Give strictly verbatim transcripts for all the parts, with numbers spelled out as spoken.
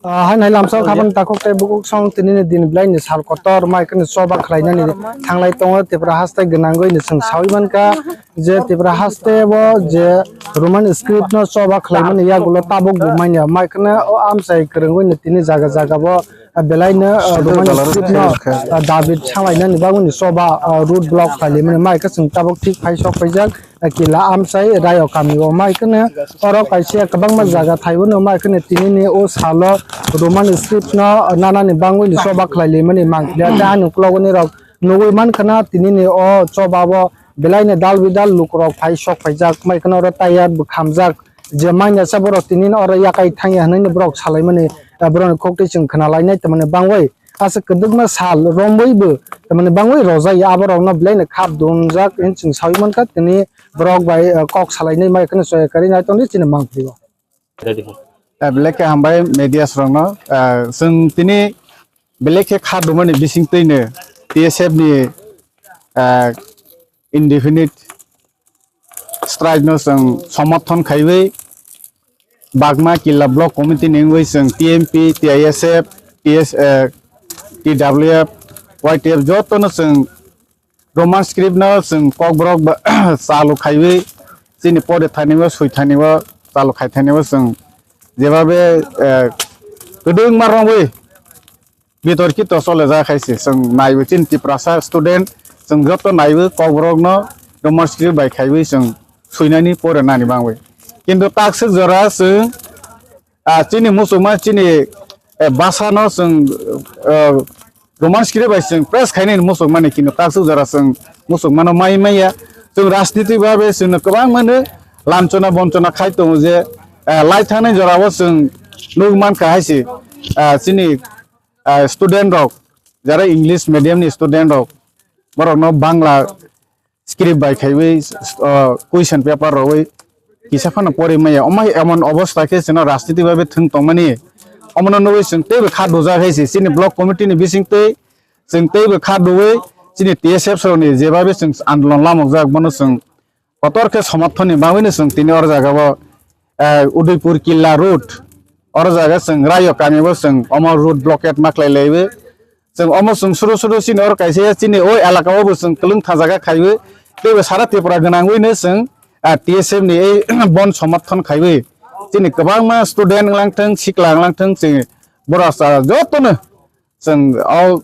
Ah, hai nai lamsa khabang takhuk tei bukhuk song tini ni din belai ni sal kotor mai kheno choba khlai nani thanglai tongo Tripura haste gwnangwi ni chwng sawi mankha je Tripura haste o je Roman script no choba khlai mani yagulo tabuk bo manya mai kheno o amchai kwrwngwi ni tini jaga jaga bo, ah, belai no, ah, Roman script no, ah, David sanglai nani bagwi ni choba, ah, road block khlai mani mai khe chwng tabuk thik phai sok paijak. Kila amchai rayo kami o mai kheno oro kaisa kwbangma jaga thaibo no mai kheno tini ni o salo Roman script no nana ni bangwi ni choba khlai limani mangpili tei ani uklogo ni rok nugwi mankha na tini ni o choba o belai ni dal bidal luk rok phai sok phaijak mai kheno oro tayar bo khamjak je manya sa borok tini ni oro yakai thangya hinwi ni borok salai mani borok ni khok twi chwng khna lai nai tongmani bangwi. Aswk kwdwkma sal romwi bo tamani bangwi rojai ya, aborokno belai no khap dunjak hinwi chwng sawi mankha, tini borok bai, eh, kok salainai mai kheno choya karwi nai tongdi chini mangpili o. Eh, belai khe hambai media rokno, eh, chwng tini belai khe kha dumani bising twi no T S F ni, eh, indefinite strike no chwng somothon khaiwi Bagma Killa Block Committee ni wngwi chwng T M P, T I S F, T S, eh, T W F, Y T F jotono chwng Roman script no chwng Kokborok ba chalu khaiwi chini pore thani o swi thani o chalu khai thani o chwng jebabe, eh, kwdwng ma romwi bitorkito chole jak hai se chwng naiwi chini Tiprasa student chwng joto naiwi Kokborok no Roman script bai khaiwi chwng swinani pore nani bangwi. Kintu takswk jora chwng, ah, chini muchungma chini, eh, basa no chwng, eh, Roman script bai chwng press khainani muchungmani kintu takswk jora chwng muchungmano mai maya. Chwng rajniti babe chwngno kwbangmano lanchona bonchona khai tongo je, eh, lai thangnai jorao chwng nugwi mankha hai se, ah, chini ah, student rok, jara English medium ni student rok, borok no Bangla script bai khaiwi, ah, question paper rogwi kisa phano pori maya. Omo emon obostha khe chwngno rajniti bai thwng tongmani. Omono nugwi chwng teibo kha dujak hai se. Chini block committee ni bising twi chwng teibo kha duwi chini T S F rok ni jebabe chwng andolon lamokjak bono chwng kotor khe somothon ni bagwi no chwng tini oro jaga o, eh, Udaipur Killa road, oro jaga chwng Rayo kami o chwng omo road blockade ma khlai laiwi. Chwng omo chwng suru suru chini oro kaisa ya chini o elaka o bo chwng kwlwng tha jaga khaiwi. Teibo sara Tripura gwnangwi no chwng, ah, T S F ni ei bon somothon khaiwi. Chini kwbangma student wnglang thwng, sikla wnglang thwng, chini borok jotono chwng o,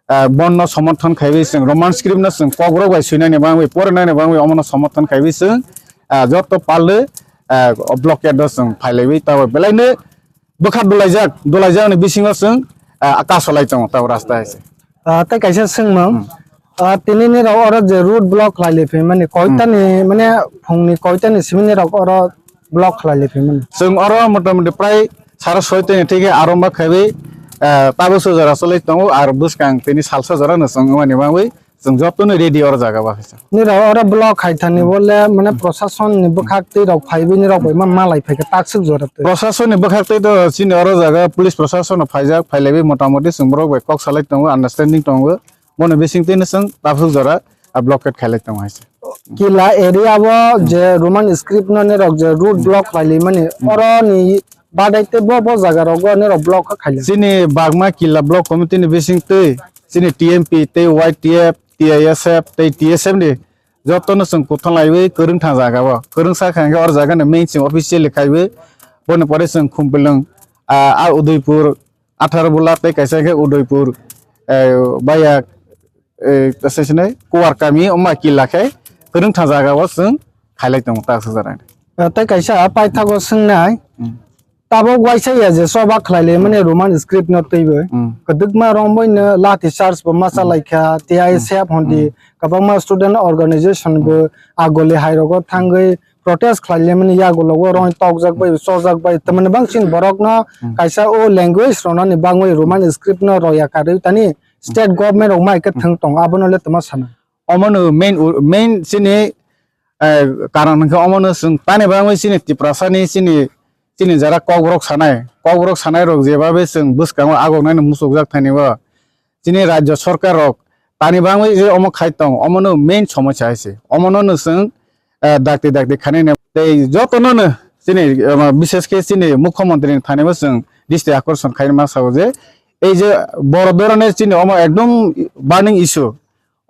ah, bonno somothon khaiwi chwng Roman script no chwng Kokborok bai swinani bagwi, porinani bagwi omono somothon khaiwi chwng, ah, joto palwi, ah, o blockade o chwng phailaiwi tabo belaino bwkha dulaijak, dulaijakni bisingo chwng, ah, kasolai tongo tabo rasta hai se. Ah, tei kaisa swngmung. Hmm. Ah, tini nirok oro je road block khlai liphi mani koitani, hmm, mane phungni koitani simi nirok oro block khlai liphi mani. Chwng oro motamoti prai sara soi teni thike aromba khaiwi, ah, tabuk sojora cholai tongo, ar bwskang tini salsa jora no chwng wngmani bagwi chwng jotono ready oro jaga o hai se. Nirok oro block khai thani, hmm, bole mane, hmm, proshasonni bwkhak twi rok phaiwi nirok bai ma malai phaikha takswk jora twi. Proshasonni bwkhak twi to chini oro jaga police proshasonno phaijak, phailaiwi motamoti chwng borok bai kok salai tongo, understanding tongo. Bono bising twi no chwng tabuk jora, ah, blockade khailai tongo hai se. Kila area o, hmm, je Roman script no nirok je road, hmm, block khlaili mani, hmm, oro ni badai tei bo, bo jaga rogo nirok block kha khaili. Chini Bagma Killa Block Committee ni bising twi chini T M P tei Y T F, T I S F tei T S F ni jotono chwng kuthang laiwi kwrwng thang jaga o. Kwrwng sakha hwnkhe oro jaga ni main chwng officially khaiwi boni pore chwng Khumpilwng, ah, ah, Udaipur, Atharo Bula tei kaisa khe Udaipur, eh, baya, eh, kaisa sinai Kuwar kami, omo kila khe kwrwng tha jaga o chwng khailai tongo ta swk jora. Eh, tei kaisa paithago swngnai, hmm, tabuk waisa ya je choba khlai le mani Roman script no twiwi. Hmm. Kwdwkma romwi no lathi charge bo ma, hmm, chalaikha, T I S F, hmm, hondi, hmm, kwbangma student organization bo, hmm, agoli hai rogo thangwi protest khlai lemani yagulo o roi tokjak bai, chojak bai, tamani bangsin borok no, hmm, kaisa o language rwnani bangwi Roman script no roya karwi tani state government rok mai khe thwng tong abono le tama sana. Omono main, main chini, eh, karon hwnkhe omono chwng tani bangwi chini Tiprasa ni chini, chini jara Kokborok sanai, Kokborok sanai rok jebabe chwng bwskango agoknani muchukjak thani o. Chini rajya sorkar rok tani bangwi je omo khai tong, omono main somosya hai se. Omono no chwng, eh, dakti dakti khainai tei jotono no chini, eh, bishesh khe chini mukhyamantri ni thani bo chwng district akorson khaima sao je ei je boro dorone chini omo ekdom burning issue.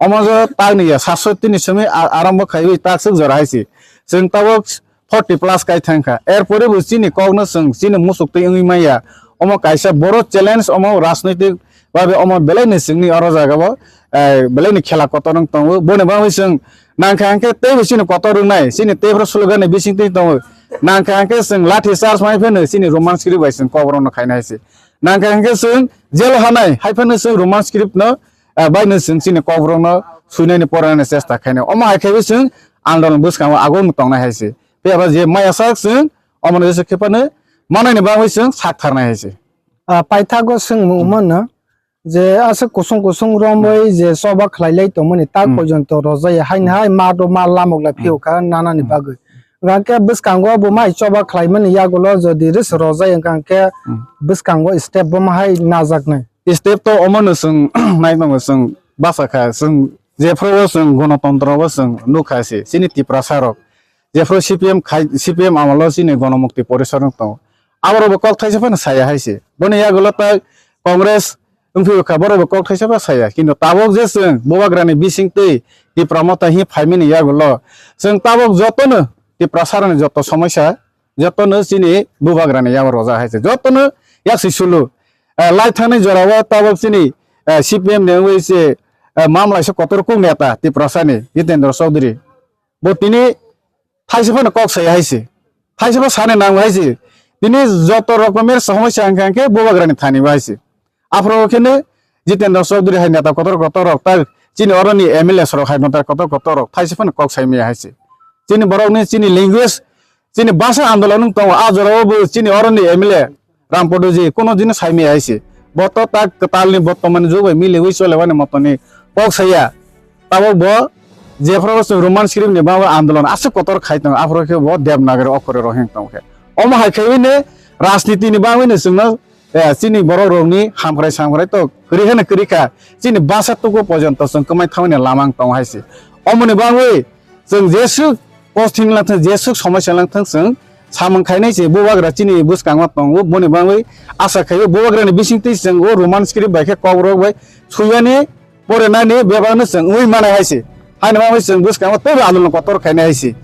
Omo je tagni ya, saso tini simi a-, arambo khaiwi takswk jora hai se. Chwng tabuk forty plus kai thangkha. Erpore bo chini kokno chwng chini muchuk twi wngwi maya. Omo kaisa boro challenge, omo rajnoitik babe omo belai ni chwngni oro jagao, eh, belai ni khela kotor wng tongo. Boni bagwi chwng nangkha hwnkhe teibo chini kotor wngnai, chini teiphru slogan ni bising twi tongo. Nangkha hwnkhe chwng lathi charge mai phano chini Roman script bai chwng kokrokno khainai se. Nangkha hwnkhe chwng jail o hanai, hai phano chwng Roman script no, eh, bai no chwng chini kokrokno suinani poranani chesta khainai. Omo hai khaiwi chwng andolon bwskango agong tongnai hai se. Phiya ba je maya sak chwng omono jesa khe phano manai ni bagwi chwng sak tharnai hai se. Ah, paithago chwng mano je aswk kusung kusung romwi je choba khlai lai tongmani tak Hmm. porjonto rojaya haini Hmm. hai ma do ma lamok lai Hmm. phiyok kha nanani Hmm. bagwi. Hwnkhe bwskango bo mai choba khlaimani yagulo jodi ris rojai hwnkha hwnkhe Hmm. bwskango step bo ma hai najaknai. Step to omo no chwng nai tongo, chwng basa kha, chwng jephru o chwng gonotontro o chwng nukha se, chini Tiprasa rok jephru C P M khai, C P M amolo chini Gonomukti Porishad wng tongo, aborok bo kok thaisa phano saya hai se. Boni yagulo ta Congress wngphi kha, borok bo kok thaisa pha saya, kintu tabuk je chwng Bubagrani bising twi Tipra Motha hi phaimani yagulo chwng tabuk jotono Tiprasa rokni joto somosya jotono chini Bubagrani yago roja hai se. Jotono yaksi sulu, eh, lai thangni jorao tabuk chini, eh, C P M ni wngwi se, eh, mamlaisa kotor kuk neta Tiprasani Jitendra Chaudhary. Bo tini thaisa phano kok saya hai se. Thaisa pha sani nango hai se. Tini joto rokomer somosya hwnkha hwnkhe Bubagrani thani bo hai se. Aphuru khe no Jitendra Chaudhary hai neta kotor kotor rok, ta chini oroni M L A rok hai neta kotor kotor rok thaisa phano kok sai maya hai se. Chini borok ni chini language, chini bhasha andolon wng tongo, a jorao bo chini oroni M L A Rampodoji kono jini sai maya hai se. Bo to ta kwtal ni bottoman jug bai miliwi cholewani motoni kok saya. Tabuk bo jephru chwng Roman script ni bagwi andolon aswk kotor khai tongo, aphuru khe bo Devanagari okhore rok hing tong khe. Omo hai khaiwi ne rajniti ni bagwi no chwngno, eh, chini borok rokni hamkrai samkrai to kwrwi hano kwrwi kha, chini basa tuku porjonto chwng kwmai thangmani lama wng tongo hai se. Omoni bagwi chwng jeswk posting lang thang, jeswk somosya lang thang, chwng samung khainai se Bubagra chini bwskango tongo, boni bagwi asa khaio Bubagrani bisingtwi chwng o Roman script bai khe kokrok bai suyani porinani bebakno chwng wi manai hai se. Haino bagwi chwng bwskango teibo andolon kotor khainai hai se.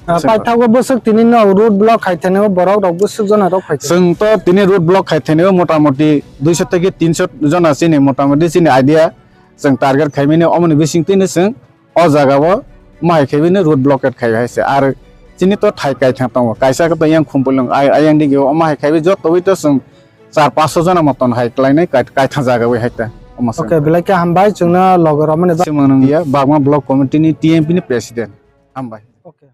Ah, Chwng paithago bwswk tini no road block khai thani o borok rok bwswk jona rok phai khe. Chwng to tini road block khai thani o motamoti duiso theke tinso jona chini motamoti chini idea chwng target khaimani omoni bisingtwi no chwng o jaga o ma hai khaiwi no road blockade khai hai se. Ar chini to thai kaithang tongo, kaisa khe to yang Khumpulwng ai, ayang dige o ma hai khaiwi joto wi to chwng char panch jona moton hai klainai kai-, kaithang jaga wi hai ta. Omo chwng. Okay, belai khe hambai chwngno loge romani ba- Chwng nang ya Bagma Block Committee ni T M P ni President. Hambai. Okay.